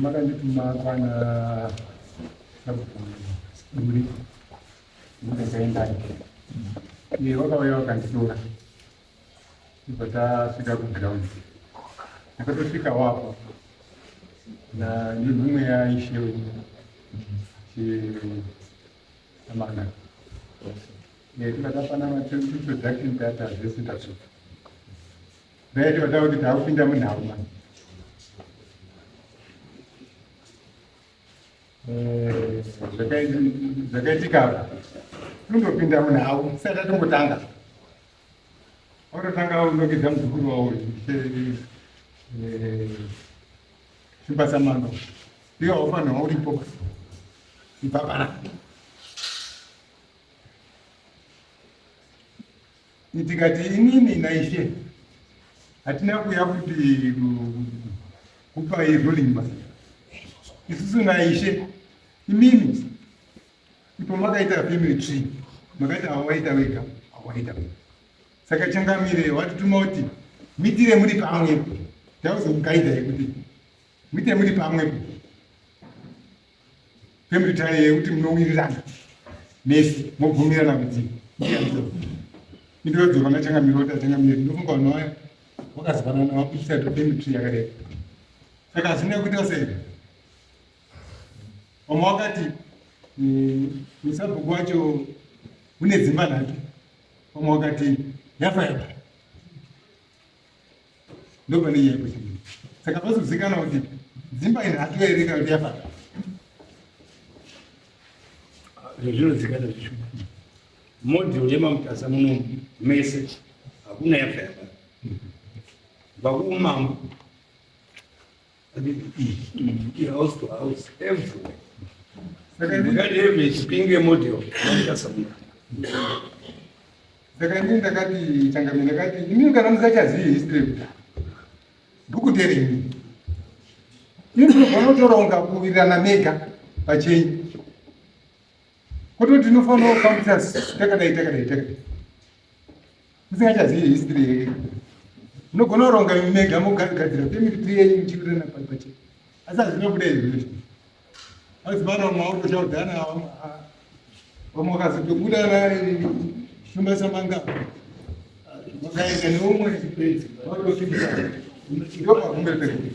Makandituma kwana sabhuku Duri ndakaendai iye vakauya vakanditora ibva tasvika kuground ndakatosvika wapo nemhumwe yaishe amanga tikatapanana introduction data zvese ndasvika Ndaiti vataura kuti takupinda munhau mani. Eh, zvakaitika apa tondopinda munhau tisati tatombotanga wakatotanga unokidza muzukuru wawo eh, simba samano iwe haufanirwa uripo ibva panapa Tikati inini naishe hatina kuya kuti kupa ruling basa. Isusu naishe imimi ipo makaita family tree makaita awaita wega awaita wega. Saka changamire watituma kuti mitire muri pamwepo tauzokugaidai kuti mitire muri pamwepo family tie yekuti munowirirana mese mobvumirana kuti indodzoka nachangamire kuti achangamire ndinofunga vanhu vaya vakazwanana vakuitisa to family tree yakadai saka hazvina kuita sei vamwe vakati eh, musabhuku wacho une dzimba nhatu vamwe vakati yafa yafa ndopane nyaya yekuti saka pazozikanwa kuti dzimba inhatu here kana kuti yafa zvinozikanwa zvishuwa model yemamutasa muno mese hakuna yafa yafa vakuumambo house to house everywhere saka chipinge model mamutasa muno Saka inini ndakati changamire ndakati inini kana musingachazivi history yekudhara bhuku nderenyu. Ini ndinogona kutoronga kuwirirana mega pachenyu. Kototi tinofanira kufambisa takadai takadai takadai. Musingachazivi history yekudhara. Munogona kuronga mega mogadzira family tree yenyu muchiwirirana pachenyu. Asi hazvina kubuda izvozvo. Asi vana vamwe vakutochaudhana vamwe vakazotobuda shumba samanga vakaenda neumwe vakutopindisa ndopakumberi pekuti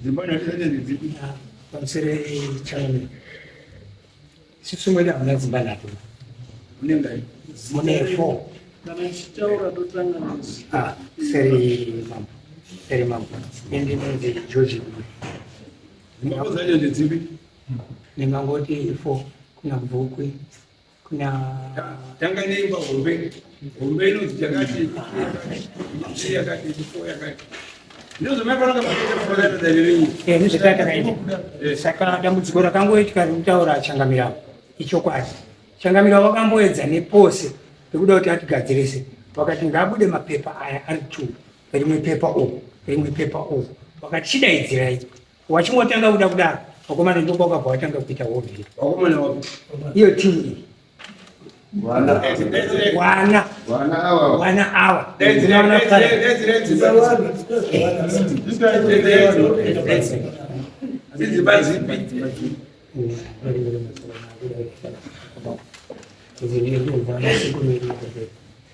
Dzimba nhatu dzacho ndedzipi? Pamusoro changamire. Isusu mwedu hamuna dzimba nhatu. Mune ngani? Mune four. Kana ichitaura totanga nezita. Ah, seri mambo. Seri mambo. Ini ndinonzi George Dube. Dzimba dzacho ndedzipi? Ndingangoti four kuna Bvukwi, kuna tanga neimba hombe hombe inonzi chakati yakati ifo yakati ndozvamafanira saka dambudziko rakangoitika rekutaura changamira ichokwadi changamira wakamboedza nepose pekuda kuti atigadzirise vakati ngaabude mapepa aya ari two rimwe pepa uku rimwe pepa uku vakati chidaidzirai Wachingotanga kuda kudaro vakomana ndipo wakabva watanga kuita hovhiri. Vakomana wapi? Iyo team iyi. Wana Wana wana ava wana ava. Dzimba dzipi?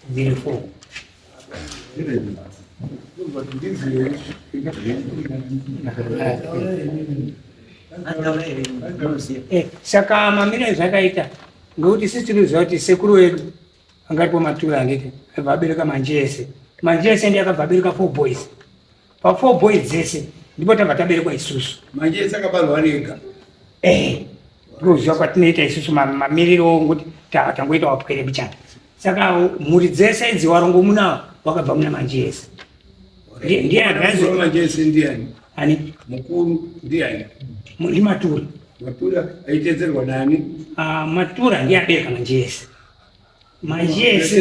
Dziri four. Eh, saka mamira ezvakaita ngekuti sisi tinoziva kuti sekuru wedu anga aripo matura handiti aibva abereka manje ese manje ese ndiye akabva abereka four boys pa four boys dzese ndipo tabva taberekwa isusu manje ese akabarwa nega eh ndinoziva kwatinoita isusu mamiriro ngokuti tangoita wapwere mbichana saka mhuri dzese idzi warongomuna wakabva muna manjese ndiye akazo manjese ndiani ani mukuru ndiani ndi matura matura aitedzerwa nani ah matura ndiye abereka manjese manjese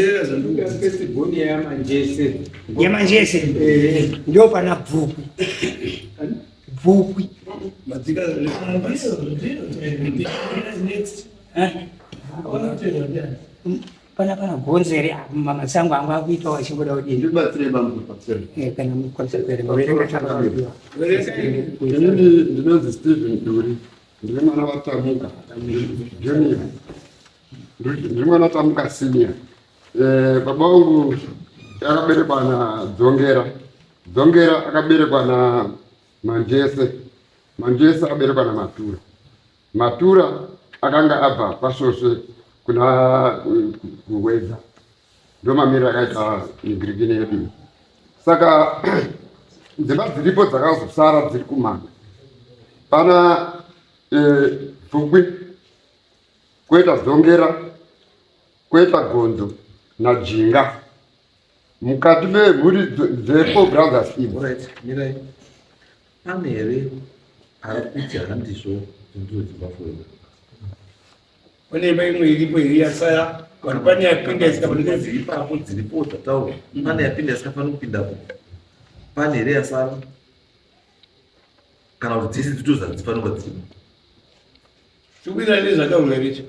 yamanjese eh. ndio pana bvukwi bvukwi madzika eh? Pana pana gonzo here masango angu akuitawo achingoda kudini. Ndibatsirei bambo patsirei. Eh, kana mukwanisa kuverenga verenga chakaudiwa. Inini ndinonzi Stephen Duri. Ndiri mwana waTamuka Junior. Ndiri mwana waTamuka Senior. Eh, baba vangu akaberekwa naDzongera. Dzongera akaberekwa na Manjese. Manjese akaberekwa naMatura. Matura akanga abva kwaSvosve kuna kuWedza. Ndomamiriro akaita migirigini yedu. Saka dzimba dziripo dzakazosara dziri kumanga. Pana Pfukwi, koita Zongera, koita Gonzo naJinga. Mukati memhuri dzeFour Brothers idzi. Alright, mirai. Pane here ari kuti handizvo ndidzo dzimba four? Pane imba imwe iripo iri yasara vanhu pane yapinda isikafanira dziri ipapo dziripo dzataurwa. Pane yapinda isikafaniri kupindapo. Pane here yasara? Kana kuti dzese dzito dzadzifanirwa dzirimo. Tikuita nezvataurwa here icho?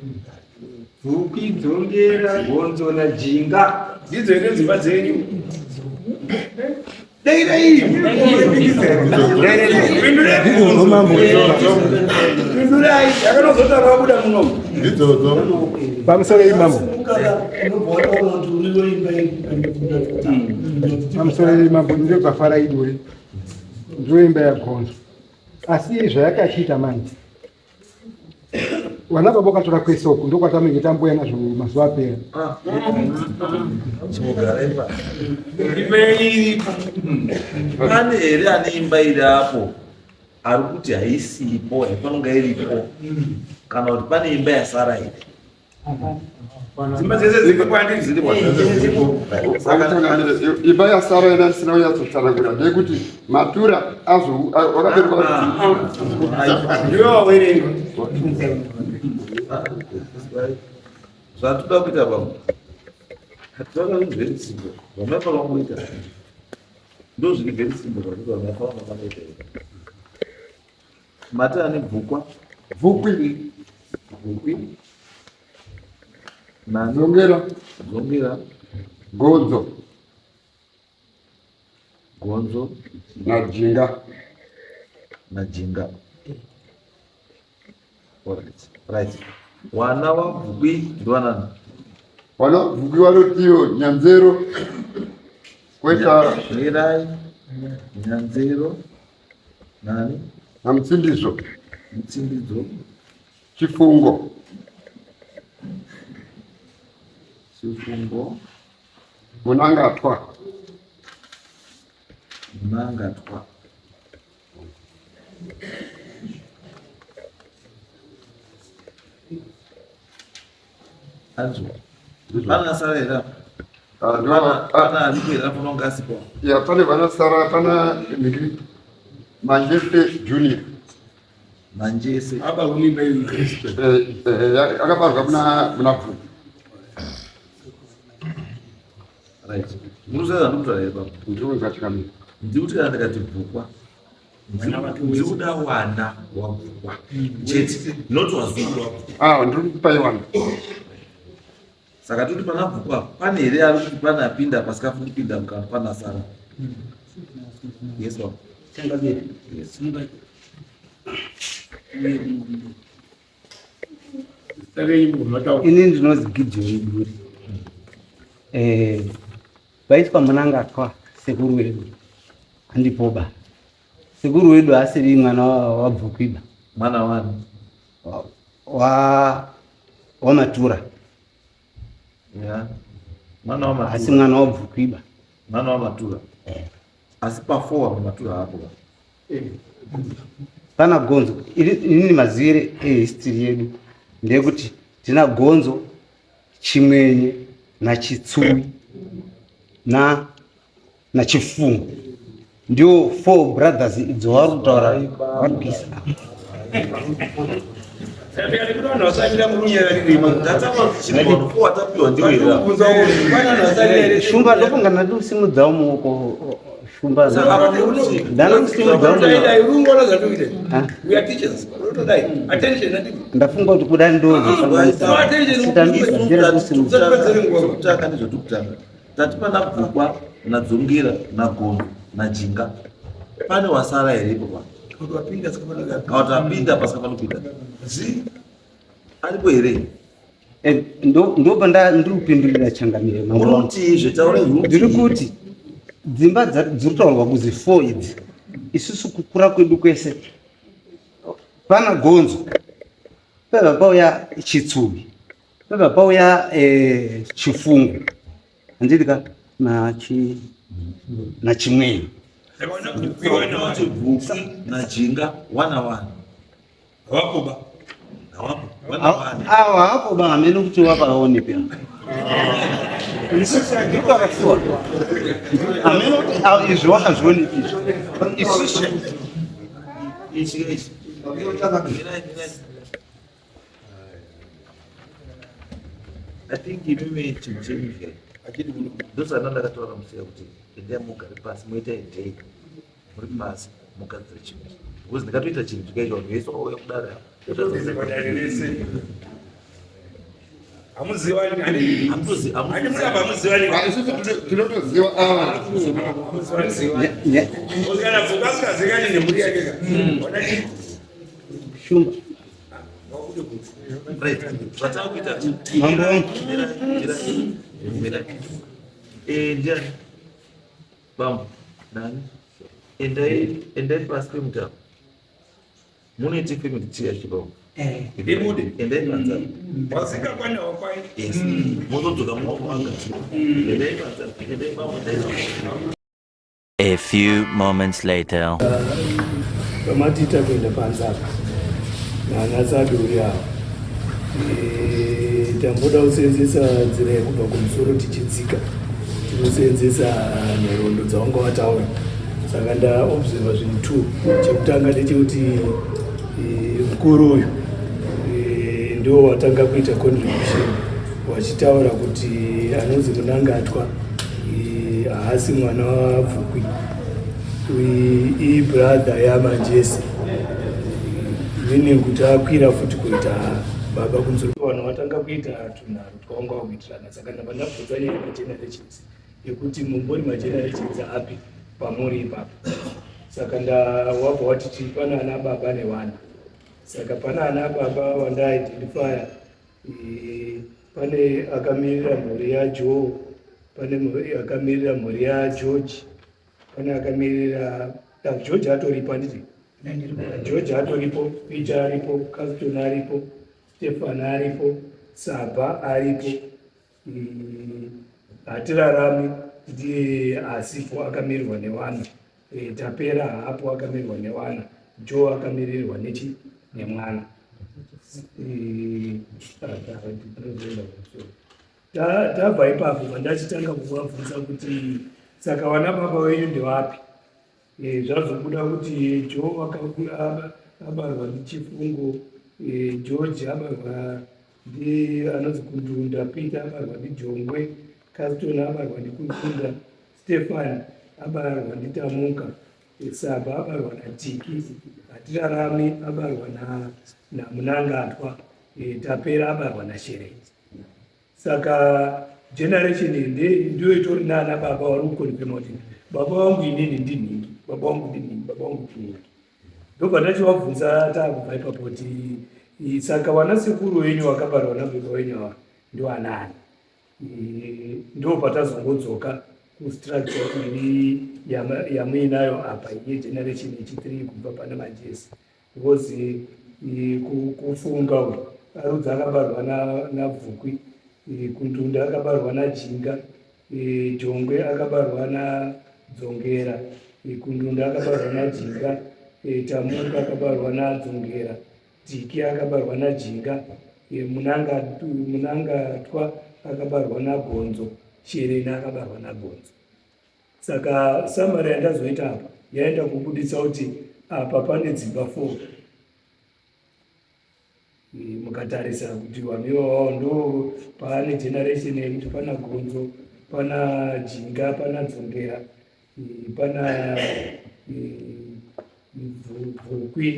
Bvukwi, Dzongera, Gonzo naJinga. Ndidzo here dzimba dzenyu? Dairai! Ndidzodzo mambo. Pindurai, akanozotaura wabuda muno. Ndidzodzo. Pamusoro iyi mambo. Pamusoro iyi mambo ndiyo kwafara iduri. Ndiyo imba yaGonzo. Asi zvayakachiita manje. Vana baba vakatora kwese uku ndokwatamenge tambuya nazvo mazuva apera. Pane here ane imba iri apo ari kuti haisipo haifanira iripo kana kuti pane imba yasara here? Dzimba dzese dziripo handiti? Dziripo. Imba yasara ina isina kunyatsotsanangura ndeyekuti Matura azo wakaberekwa Ndiwe wawerenga. Zvatoda kuita baba. Hatitoda zvinhu very simple. Zvamaifanira kungoita. Ndo zviri very simple zvatoda zvamaifanira kungoita. Mati ane bvukwa. Bvukwi. Bvukwi. Nani? Zongera. Zongera. Gonzo. Gonzo. Najinga. Najinga. Alright. Right. Wana waBvukwi ndiwanani? Wana Bvukwi vanotiwo Nyanzero. Koita Mirai. Nyanzero. Nani? NaMutsindidzo. Mutsindidzo. Chifungo. Chifungo. Munangatwa. Munangatwa. Anzwa. Pana asara here apa? Pana aripo here apa unonga asipo? Ya pane vanasara pana Mhiri Manjese Junior. Manjese. Aba kumimba iyi. Akabarwa muna Bvumi. Right. Muruziva zvandikutaura here baba? Ndiri chikamira. Ndiri kuti kana ndikati bvukwa ndiri kuda wana wabvukwa chete not wazukuru wabvukwa. Ah, ndiri kupa iwana. Saka toti pana bvukwa pane here ari kuti pane apinda pasikafaniri kupinda mukana pana asara? Yes baba. Changamire. Yes. Ini ndinonzi Gideon Duri. Vaitwa Munangatwa sekuru wedu. Handipoba. Sekuru wedu asiri mwana waBvukwiba. Mwana wani? Wa waMatura. Yeah. Mwana wa Matura. Asi mwana waBvukwiba. Mwana wa Matura. Asi pa4 Matura hapo. Pana Gonzo. Inini mazivire ehistory yedu ndeyekuti tina Gonzo, Chimwenye naChitsui na naChifungo. Ndio four brothers idzo vari kutaura vari kuisa. Saka kuti vanhu vasamira murunyararire. Ndataura kuti chinhu 4 atapiwa ndiwo here apa? Kubvunza kuti pane vanhu vasamira here? Shumba ndofunga ndati usimudzawo muoko. Shumba ndafunga kuti kuda ndozotanga nezvetikutanga tati pana bvukwa nadzungira nagono najinga pane wasara here ipo pa kana kuti apinda pasina panopinda aripo here Eh, ndopa ndiri kupindurira changamire ndiri kuti dzimba dziri kutaurwa kuzi four idzi isusu kukura kwedu kwese pana gonzo pebva pauya chitsubi pebva pauya eh, chifungu handiti ka nachimweni najinga wana wana Hawapo ba. Hawapo. Awa hawapo ba hameno kuti wakaonepi. Ndikutaura hameno kuti izvi wakazvionepi izvi. Isusu ichi ichi. I think imimi chinhu chenyu here ndosaka ndakataura musiya kuti endai mugare pasi moita a day muri pasi mugadzire chinhu because ndikatoita chinhu chikaitwa vanhu vese vauya kudare tinotoziva ava Shumba mambo wangu ndiani bambo nani endai endai pasi pemutaro munoite family tree yacho bambo Eh. Ibude. Endai panze apa. Wasingakwana wakwai. Yes. Mozodzoka moagadzira. Endai panze apa. Endai bambo endai panze. A few moments later. Pamatiita kuenda panze apa nana Saduri ava e, tamboda kuseenzesa nzira yekubva kumusoro tichidzika tinoseenzesa nhoroondo dzawanga wataura saka ndaobserva zvinhu two chekutanga ndechekuti e, mukuru uyu e, ndiwo watanga kuita contribution wachitaura kuti anonzi Munangatwa haasi mwana waBvukwi ibrother yaManjesi meaning kuti akwira futi kuita baba kumusoro vanhu vatanga kuita tunharo twavanga vakuitirana saka ndabva ndabvunza nyaya yemagenerations yekuti mumbori magenerations api pamuri ipapo saka ndawabva watiti pana ana baba nevana saka pana ana baba wandaidentifya pane akamirira mhuri yaJoe pane akamirira mhuri yaGeorge pane akamirira George atoripo handiti George atoripo Peter aripo Caston aripo Stefan aripo Saba aripo Hatirarami ndiye asipo akamirirwa nevana Tapera haapo akamirirwa nevana Joe akamirirwa nechi nemwana Tabva ipapo pandachitanga kuvabvunza kuti saka vana baba venyu ndevapi zvazobuda kuti Joe abarwa ndiChifungo George abarwa ndi anonzi Kundunda Peter abarwa ndiJongwe Caston abarwa ndiKundunda Stefan abarwa ndiTamuka Saba abarwa naTiki Hatirarami abarwa naMunangatwa Tapera abarwa naShereni saka generation iyi ndiyo itori nana baba vari kukonfirma kuti baba vangu inini ndinhingi baba vangu ndinhingi baba vangu ndinhingi ndobva ndachivabvunza taakubva ipapo kuti saka vana sekuru venyu vakabarwa nababa venyu ava ndivanani ndo patazongodzoka kustructure iri yamuinayo apa yegeneration yechi3 kubva pana Majesi because kufunga uyu Arudza akabarwa naBvukwi Kundunda akabarwa naJinga Jongwe akabarwa naDzongera Kundunda akabarwa naJinga Tamuka akabarwa naDzongera Tiki akabarwa naJinga Munangatwa akabarwa naGonzo Shereni akabarwa naGonzo saka summary yandazoita apa yaenda kubuditsa kuti apa pane dzimba 4 mukatarisa kuti vanhu ivavavo ndo paane generation yekuti pana Gonzo pana Jinga pana Dzongera. Pana Bvukwi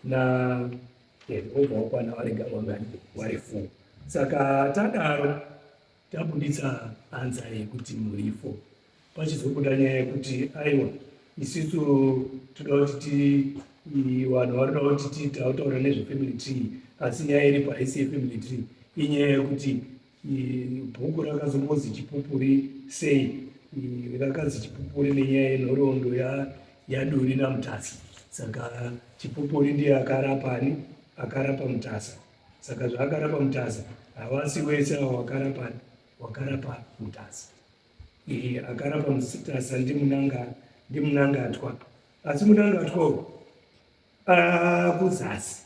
na obva wakwana warega wangani wari four. Saka tadaro tabuditsa anza yekuti muri four, pachizobuda nyaya yekuti aiwa, isisu toda kuti ti vanhu varikuda kuti titautaura nezvefamily tree, asi nyaya iripo haisi yefamily tree, inyaya yekuti bhuku rakazongozi Chipupuri sei, rakazi Chipupuri nenyaya yenhoroondo yaDuri naMutasa. Saka Chipupuri ndiye akarapa ani? Akarapa Mutasa. Saka zvaakarapa Mutasa, havasi wese avo wakarapa ani wakarapa Mutasa. Akarapa Mutasa ndiMunangatwa, asi Munangatwa uyu kuzasi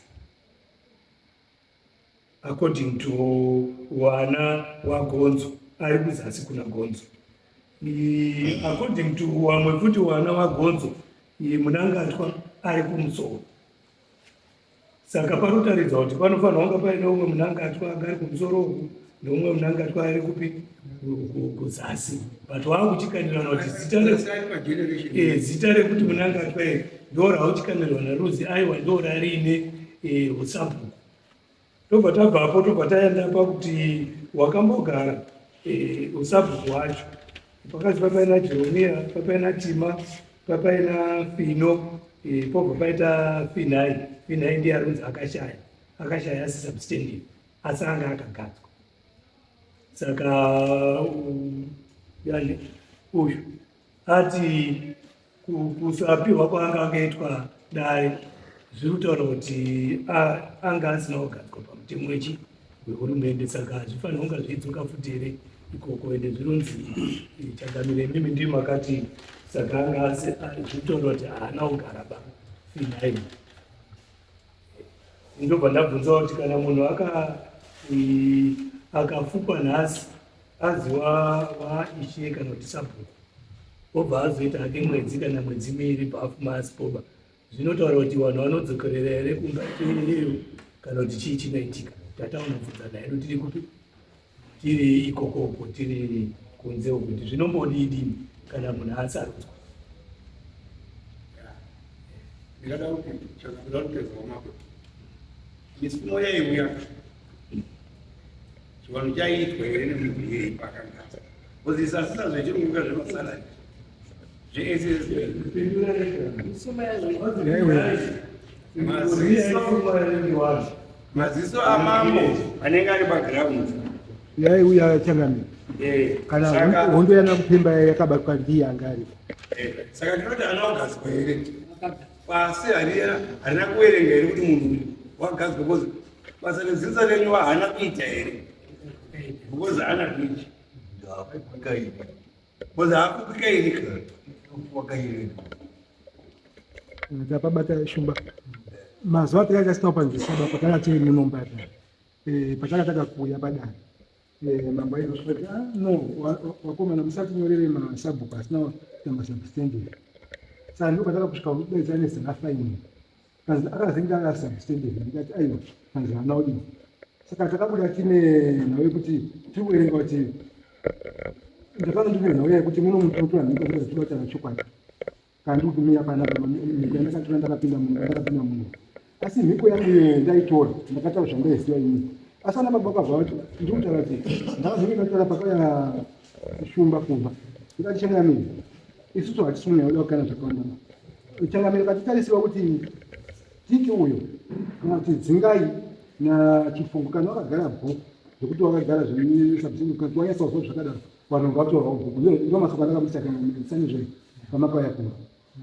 according to wana waGonzo, ari kuzasi kuna Gonzo. According to wamwe futi wana waGonzo, Munangatwa ari kumusoro. Saka panotaridza kuti panofanira kunge paine umwe Munangatwa anga ari kumusoro uku neumwe Munangatwa ari kupi? Kuzasi. But waakuchikanirana kuti zita rekuti Munangatwa iri ndo rauchikanirwa naruzi, aiwa, ndo rarine usabhuku. Tobva tabvapo, tobva taenda pakuti wakambogara usabhuku wacho pakati papaina Jeremiya, papaina Tima, papaina Fino, pobva paita Finai. Finai ndiye arunzi akashaya, akashaya asi substantive, asi anga akagadzwa. Saka yani uyu ati kusapiwa kwaanga akaitwa dare zviri kutaura kuti anga asina kugadzwa pamutemo wechi wehurumende, saka hazvifanira kunga zvichidzoka futi here ikoko? Ende zvinonzi changamire, imimi ndii makati, saka anga zviri kutaura kuti haana kugara ba Finai. Ndobva ndabvunza kuti kana munhu akafukwa nhasi azi waishe kana kuti sabhuku, obva azoita hake mwedzi kana mwedzi 2 paafuma asipoba, zvinotaura kuti vanhu vanodzokerera here kumba iyeyo kana kuti chii chinoitika? Tataunobvunzana hedu tiri kupi, tiri ikokoko, tiri kunze uku, kuti zvinombodidini kana munhu asarudzwa? Ndingada kuti chakapinda kupedza wamako misumo yaiuya, chivanhu chaiitwa here nemunhu iyeye paakagadzwa? Because isasisa zvechirunguka zvemasaladi zveSSB. Maziso amambo anenge ari paground. Yaiuya, changamire. Kana hondo yana kupemba yakabatwa ndiye anga aripo. Saka ndinoti ana wagadzwa here pasi harina kuverenga here kuti munhu uyu wagadzwa? Because basa redzinza renyu haana kuita here? Because haana kuita, because haakupikairika. Tapabata shumba mazuva atakaita sina kupanzwisaba pataka tiri munomba pataka kuuya padare, mambo aizosvika kuti, "Ah, no, vakomana, musatinyorere masabhuku asina kuita masubstantive." Saka ndipo pataka kusvika kudaidza nezita rafaini, kanzi akazenge akasubstantive. Ndikati aiwa, kanzi haana kudini. Saka takabuda tine nhau yekuti tiri kuverenga kuti ndakanga ndine nhau yekuti muno mutotora mhiko kuti tibatana chokwadi. Kana ndiri kumira panapa, mhiko yandakatora, ndakapinda muno, ndakapinda muno, asi mhiko yangu iyoyo ndaitora, ndakataura zvandaiziva inini. Asi ana baba vakabva vati ndiri kutaura kuti ndakazonge ndatora pakauya shumba kubva. Ndikati, "Changamire, isusu hatisi munhu yakuda kukana zvakawanda. Changamire, katitarisirwa kuti tiki uyo kana kuti Dzingai naChifungu, kana wakagara bhuku zvekuti wakagara zvesabhuku, wanyatsa zvakadaro, vanhu ngavatorwawo bhuku." Ndo masoko andakabudisa kansanizve pamakauya kuno.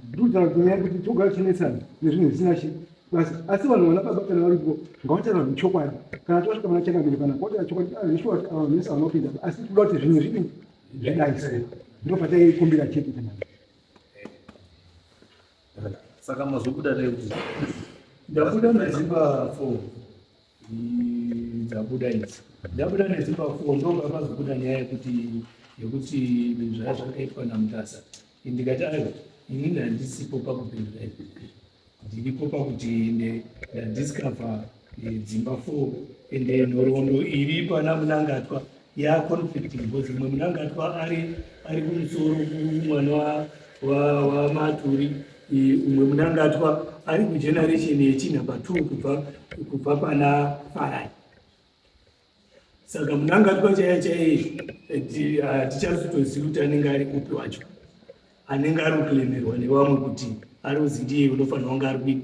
Ndikutaura kuti nyaya yekuti togara tichinetsana nezvinhu zvisina chi basi, asi vanhu vana baba kana varipo ngavataura vanhu chokwadi. Kana tosvika pana changamire pana votaura chokwadi, zveshuwa kuti ava vanhu vese havana kupinda, asi tinoda kuti zvinhu zvidini zvidai. Ndo pataikumbira chete kana Saka mazobuda nekuti Ndabuda nedzimba four dzabuda idzi, ndabuda nedzimba four, ndo pazobuda nyaya yekuti zvaya zvakaitwa naMutasa. Ndikati aiwa, inini handisipo pakupindura izvi, ndiripo pakuti ndadiscover dzimba four, ende nhoroondo iri pana Munangatwa yaconflicting because mumwe Munangatwa ari kumusoro kumwana. waMaturi, umwe Munangatwa ari kugeneration yechinumber 2 kubva pana Farai. Saka Munangatwa chaiye chaiye hatichazotozivi kuti anenge ari kupi wacho, anenge ari kuclaimerwa nevamwe kuti ari kuzi ndiye unofanira kunge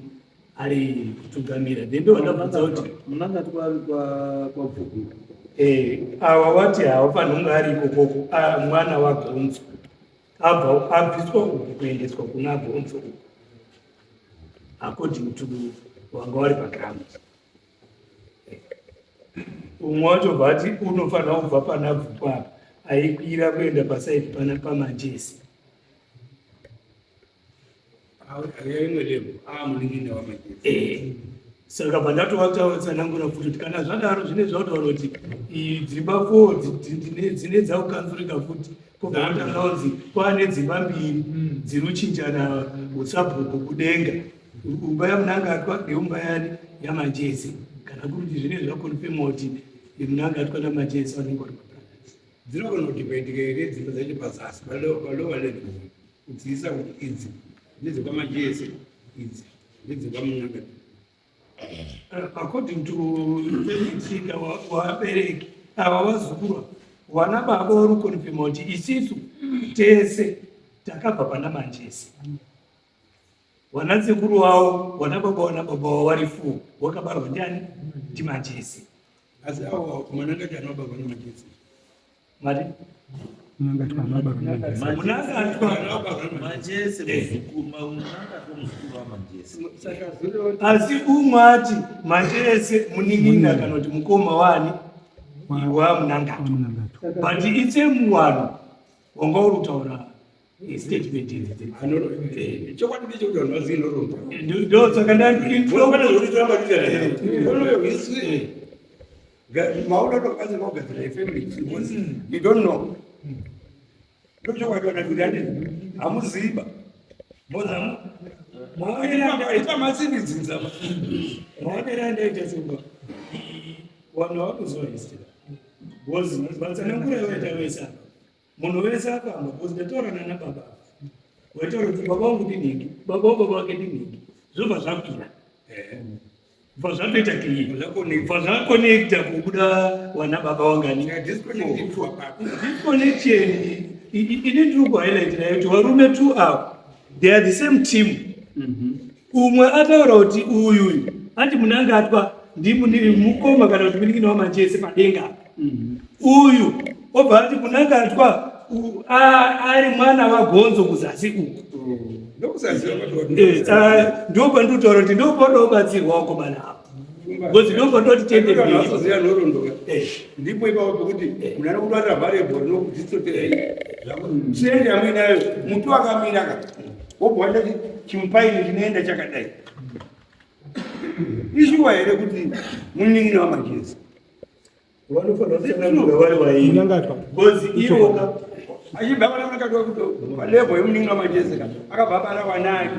ari kutungamira. Then ndovandabvunza kuti Munangatwa ari kwaBvuku. Ava vati havafaniri kunge ari ikokoko, mwana waGonzo abva abviswa uku kuendeswa kuna Gonzo uku, according to wanga vari paground. Umwe wacho bvati unofanira kubva pana Bvuku apa, aikwira kuenda pasaidi pana paManjesi. Imwe level amunin'ina waManjesi. Saka pandatowatsanangura futi kuti kana zvadaro zvine zvakutaura kuti dzimba four dzine dzakukanzurika futi, kobva kutanga kunzi kwaane dzimba mbiri dziri kuchinjana usabhuku kudenga, umba yaMunangatwa neumba yani yaManjesi. Kana kuri kuti zvine zvaconfirma kuti Munangatwa naManjesi vanenge vari mabrothers. Dzinogona kudivhaidika here dzimba dzacho pazasi, palower level, kudziisa kuti idzi ndedzekwaManjesi, idzi ndedzekwaMunangatwa? According to tsika wabereki ava, vazukuru wana baba vari kuconfirma kuti isisu tese takabva pana Manjesi. Wana sekuru wavo, wana baba wavo vari four, wakabarwa ndiani? NdiManjesi. Asi avo Munangatwa anobarwa naManjesi? Mati? Munangatwa. Manjese muzukuru, Munangatwa muzukuru waManjese. Asi umwe ati Manjese munin'ina kana kuti mukoma wani waMunangatwa, but itse muwano wanga uri kutaura statement idzi. Chokwadi ndechekuti vanhu vazive nhoroondo. Ndo saka Pane zvokuti toramba tiita maoda tokwanisa kugadzira ifamily because you don't know. Ndochokwadi vana kuti andi hamuziba. Ita masimbi dzinza. Maonero andaita simba, vanhu vanoziva history, because vatsanangura vaita vese apa, munhu wese afamba, because ndataura nana baba, waitaura kuti baba vangu ndinhingi, baba wababa wake ndinhingi, zvobva zvakwira, bva zvatoita clear, bva zvaconnecta kubuda wana baba wangani. Disconnection ini ndiri kuhighlight nayo kuti varume two ava, they are the same team. Umwe ataura kuti uyuyu ati Munangatwa ndimukoma kana kuti munin'ina waManjese padenga, uyu obva ati Munangatwa ari mwana waGonzo kuzasi uku. Ndokusaziva kuti Ndo pandinotaura kuti ndo panobatsirwa wakomana ava, because ndo pandoti tiende mberi. Vasoziva nhoroondo ndipo ipapo pekuti munhu anokutwarira variable rinokudistortera trend yamuinayo. Muti wakamira ka, wobva waita chimupaini chinoenda chakadai. Ishuwa here kuti munin'ina waManjesi? Vanofanira kutsanangura vari vairi. Munangatwa. Because ivo Achibva vana Munangatwa kuti palevel yemunin'ina waManjesi ka, akabva abara wanani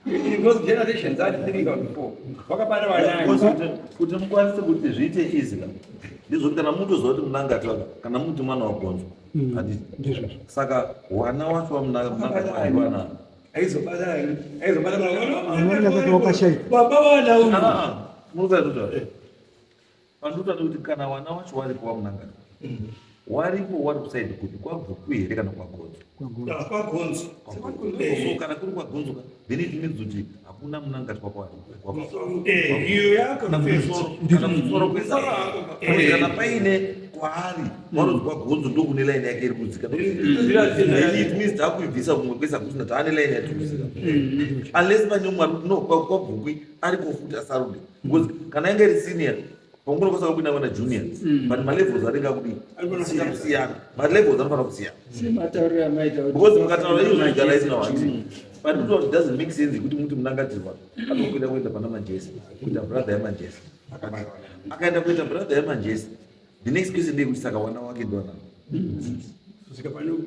in those generations ati three kana four, vakabara wanani? Kuti mukwanise kuti zviite easy ka, ndizvoti kana mutoziva kuti Munangatwa kana muti mwana waGonzo, handiti? Ndizvozvo. Saka wana wacho waMunangatwa ndiwanani? Aizobara, aizobara. Munangatwa wakashaika. Baba vana uyu. Munotaura pandinotaura kuti kana wana wacho waripo waMunangatwa, waripo wari kusaidi kupi, kwaBvuku here kana kwaGonzo? KwaGonzo. So kana kuri kwaGonzo ka, then it means kuti hakuna Munangatwa kwaari. Iyo Kana kumusoro kwese, kana paine kwaari wanonzi kwaGonzo, ndokune line yake iri kudzika. Then it means taakuibvisa kumwe kwese, hakusina, taane line yatiri kudzika, unless pane umwe ari kuti no, kwaBvukwi ariko futi asarude, because kana inge iri senior panguva kwasaka kuina vana junior, but malevels anenge akudii kusiyana, malevels anofanira kusiyana. Sematauriro amaita kuti Because mukataura izvo zvigara isina wati, but it doesn't make sense kuti muti Munangatirwa anokwira kuenda pana Manjesi kuita brother yaManjesi. Akaenda kuita brother yaManjesi, the next question ndeyekuti saka wana wake ndiwana? Kusvika pano.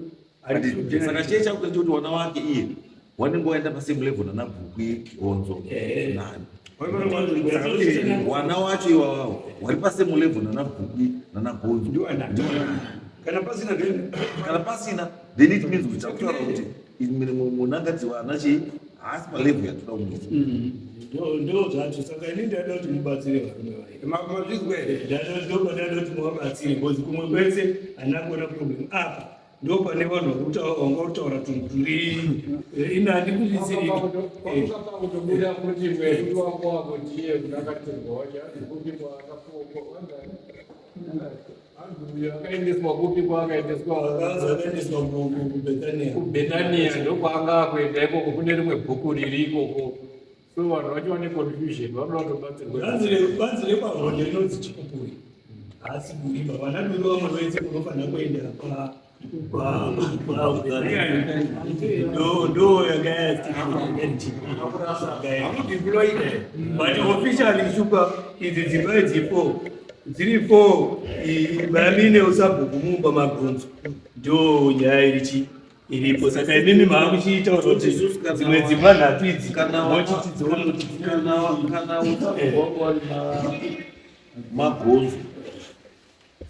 Saka chii chakuita chekuti wana wake iye wanenge waenda pasame level nana Bvukwi, Gonzo nani? Wana wacho iwawawo wari pasame level nana Bvukwi nana Gonzo? Kana pasina Kana pasina, then it means kuti takutaura kuti Munangadziwa ana chii haasi palevel yatoda kumuisa. Ndo zvacho. Saka ini ndaida kuti mubatsire varume vaimazvizwa here? Ndopa ndaida kuti muvabatsire because kumwe kwese handina kuona problem. Apa ndo pane vanhu vanga kutaura tunhu turi ini handikuzvitsiriki. Kutobuda kuti mwedu wako wako ndiye unakatirwa wacho kupi kwaakafuwa akaendeswa kupi kwaakaendeswa? Akaendeswa kuBethania. KuBethania ndokwaanga akuenda ikoko. Kune rimwe bhuku riri ikoko, so vanhu vacho vane confusion, vanoda kutobatsirwa. Banzi rekwahonde rinonzi Chikupuri, haasi Duriba. Vana Duri vamwe vese munofanira kuenda ndo yanga yati, but officially shupa idzi dzimba idzi four dziri four imba usabhuku mumba magonzo, ndo nyaya irichi iripo. Saka imimi maakuchiita kuti dzimwe dzimba nhatu idzi mochiti dzione kuti Kana usabhuku wanga wari magonzo,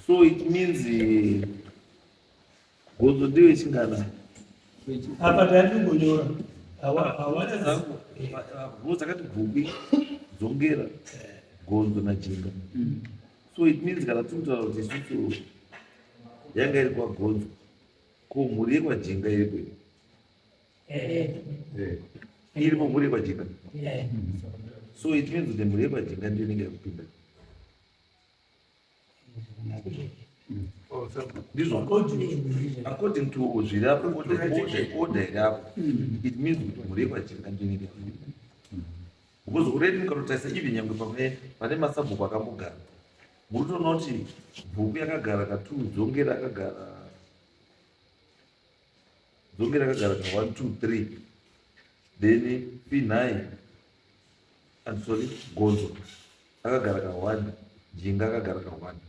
so it means gonzo ndiwe chingana? Apa tandingonyora. Akati bvukwi, Dzongera, Gonzo naJinga. So it means kana tiri kutaura kuti isusu yanga iri kwaGonzo, ko mhuri yekwaJinga iripo? Iripo mhuri yekwaJinga. So it means kuti mhuri yekwajinga ndiyo inenge yakupinda, ndizvo? According to zviri apo, order iri apo, it means kuti mhuri yekwajinga ndiyo inenge yakupinda, because already mukatotarisa even nyangwe pamwe pane masabhuku akambogara, muri kutoona kuti Bhuku yakagara ka two, Dzongera akagara, Dzongera akagara ka one, two, three, then Finhai, I'm sorry, Gonzo akagara ka one, Jinga akagara ka one.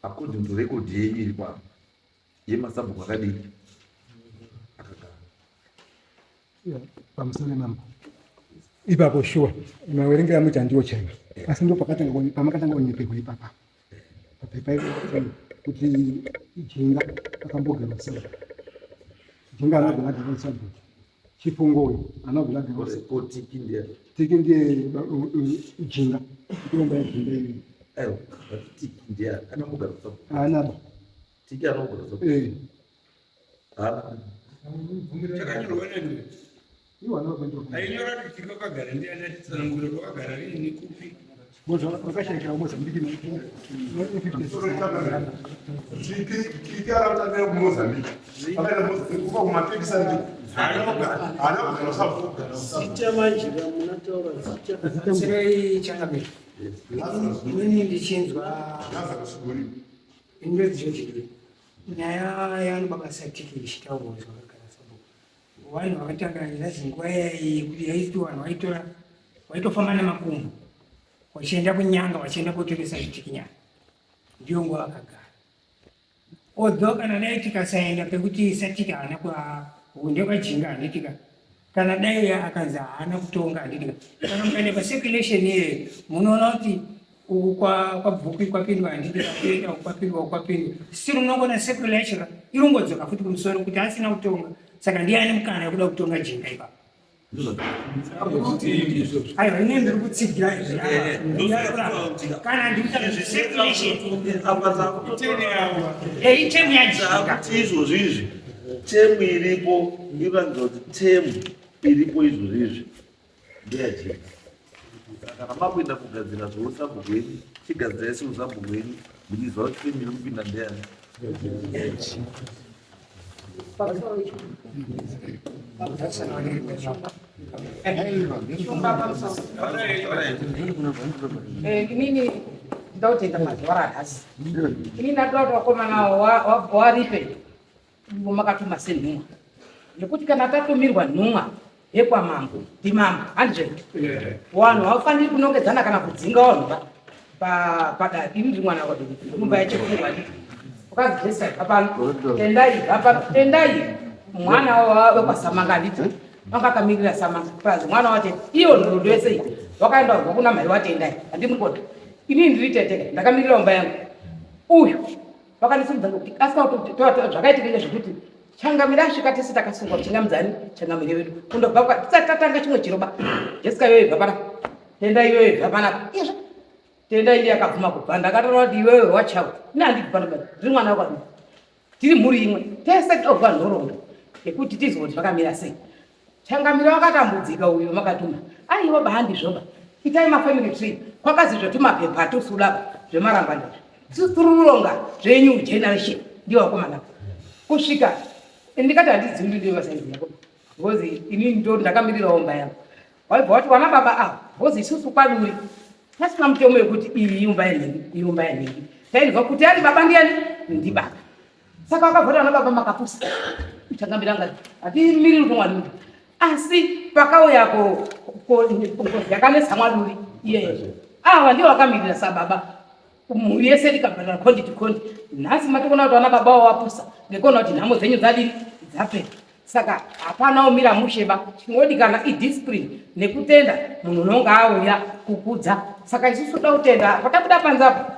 According to record yenyu iri pano yemasabhuku akadii akagara. Pamusoro mambo, ipapo shuwa mawerengero amuita ndiwo chaiwo, asi ndo pamakatanga kunyeperwa ipapa papepa kuti Jinga akambogara sabhuku. Jinga anogara agara sabhuku, Chifungo uyu anogara agara. Ko Tiki ndiye? Tiki ndiye Jinga, ndiomba yaJinga iyi. Aiwa, but Tiki ndiye akambogara sabhuku? Haanaba. Tiki anogara sabhuku? Eh. Haana. Chakanyorwa nani? Iwo anogara. Ainyora kuti Tiki wakagara ndiani? Atitsanangurira kuti wakagara riini, kupi. Vakashaikira kuMozambique. Tiki aratanira kuMozambique, akaenda kuba kumapikisa, haana kugara sabhuku. Zita manje ramunataura, zita. Batsirai changamire. Inini ndichinzwa indodzijochidwe nyaya yaanobaba Satiki ichitaurwa zvakagara sabhuku, vanhu vakatanga yazi nguva yekuti yaiti vanhu vaitora vaitofamba nemakumbo vachienda kunyanga, vachienda kotoresa zvitikinyana, ndiyo nguva vakagara. Although kana dai tikasaenda pekuti Satiki haana ndekwajinga, handitika? Kana dai akanzi haana kutonga, handitika? Kana mukaenda pacirculation iyeyo munoona kuti uku kwaBvukwi kwapindwa, handitika? Kuenda uku kwapindwa, uku kwapindwa, still unongona circulation irungodzoka futi kumusoro kuti asina kutonga. Saka ndiani mukana wekuda kutonga Jinga ipapo? Aiwa, ine ndiri kutsigira izvi kana ndikuita circulation itemu yaJinga. Izvozvo izvi, temu iripo inoratidza kuti temu iripo izvozvo izvi ndeyaJinga. Saka kana makuenda kugadzira zveusabhuku wenyu, chigadzirai seusabhuku wenyu muchiziva kuti temu iri kupinda ndeyani, yaJinga. Pamusoro, Shumba, pamusoro. Inini ndotenda mazuva ranhasi. Inini ndatoda kuti vakomana waripe makatuma senhumwa, nekuti kana tatumirwa nhumwa yekwamambo ndimambo, handizve? Vanhu havafaniri kunongedzana kana kudzinga vanhu padare. Ini ndiri mwana mumba yachifungwa, nditi ukazijesa pano, Tendai pano, Tendai mwana wekwaSamanga, handiti vanga akamirira Samanga plus mwana wate iyo nhoroondo yese iyi wakaenda kubva kuna mai waTendai, handimukona. Inini ndiri tete, ndakamirira umba yangu. Uyu vakandisimudza ngekuti asika zvakaitika ngezvekuti changamire asvika tese takasungwa kuchingamidzani changamire wedu kundobva kwa tisati tatanga chimwe chiroba Jessica iyoyo ibva panapa Tenda iyoyo ibva panapa izvo Tenda ndiye akabvuma kubva ndakataura kuti iwewe wachawo ini handibvi panapa ndiri mwana wako tiri mhuri imwe tese tobva nhoroondo yekuti tizwe kuti zvakamira sei Changamire wakatambudzika uyu makatuma. Aiwa ba handizvoba. Itai ma family tree. Kwakazi zvetumapepa tusula zvemarangwanda. Tururonga zvenyu generation ndiwo wakomana. Kusvika ndikati handizivi ndiyo vasaizi yako. Ngozi ini ndo ndakamirirawo mba yangu. Waibva wati wana baba ava. Ngozi isusu kwaduri. Tasina mutemo yekuti iyi imba yenhingi, iyi imba yenhingi. Tainzwa kuti ari baba ndiyani? Ndibaba. Saka vakavhota vana baba makapusa. Changamira ngati hatimiriri kumwaduri. Asi pakauya ko ngozi yakanetsa mwaduri iyeye. Ava ndivo vakamirira sababa. Mhuri yese ikabhadhara kondi to kondi. Nhasi matikuona kuti vana baba wapusa ngekuona kuti nhamo dzenyu dzadini dzapera. Saka hapana umira mushe ba. Chingodikana idiscipline nekutenda munhu unonga auya kukudza. Saka isusu toda kutenda patabuda panze apo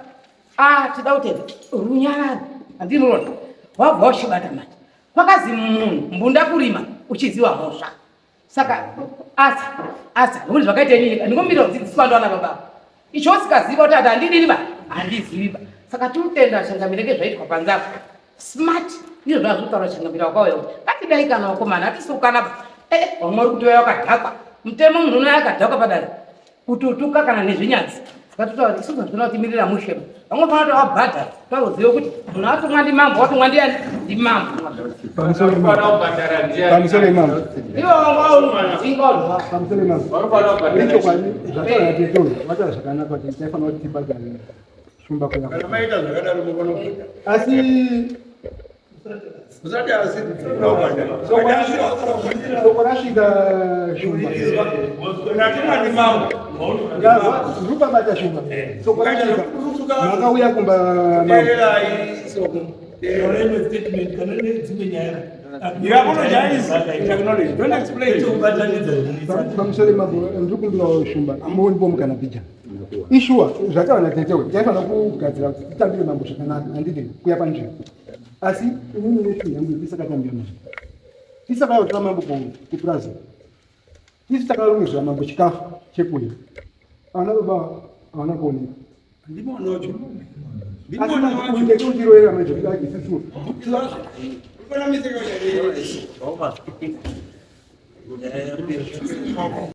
Ah, tida kutenda runyararo handinoona wabva wachibata manje kwakazi munhu mbunda kurima uchiziva mhosva saka asa asa nokuti zvakaita inini ndingomira kudzidziswa ndwana baba icho usikaziva kuti ati handidini ba handizivi ba saka tinotenda changamire ngezvaitwa panze apo smart ndizvo zvazvotaura changamire wakauya kuti ngatidai kana wakomana hatisi kukana ba ee eh, vamwe uri kutouya wakadhakwa mutemo munhu unouya akadhakwa padare kututuka kana nezvinyadzi vatotaura kuti isusu hazvina kutimirira mushe vamwe fana kuti wabhadhara toziva kuti munhu atumwa ndimambo watumwa ndiyani ndimambo pamusoro imambo pamusoro imambo ichokwadi zvataura tete uyu vataura zvakanaka kuti taifanira kuti tibhadhare shumba kuya asi Soko rasvika shumba. Ndikubabata shumba. Soko rasvika. Makauya kumba mambo. Pamusoro mambo ndikumbirawo shumba. Amuonipo mukana bija. Ishuwa zvataura natete uyu taifanira kugadzira kuti titambire mambo zvakanaka handiti kuya panzvimbo. Asi inini neshungu yangu yekuti isakatambira mambo. Tisakauya kutora mambo kupurazi. Tisu takarongedzera mambo chikafu chekudya. Ana baba hawana kuoneka. Asi manje kundiroera manje kudai isusu. Nyaya yapera.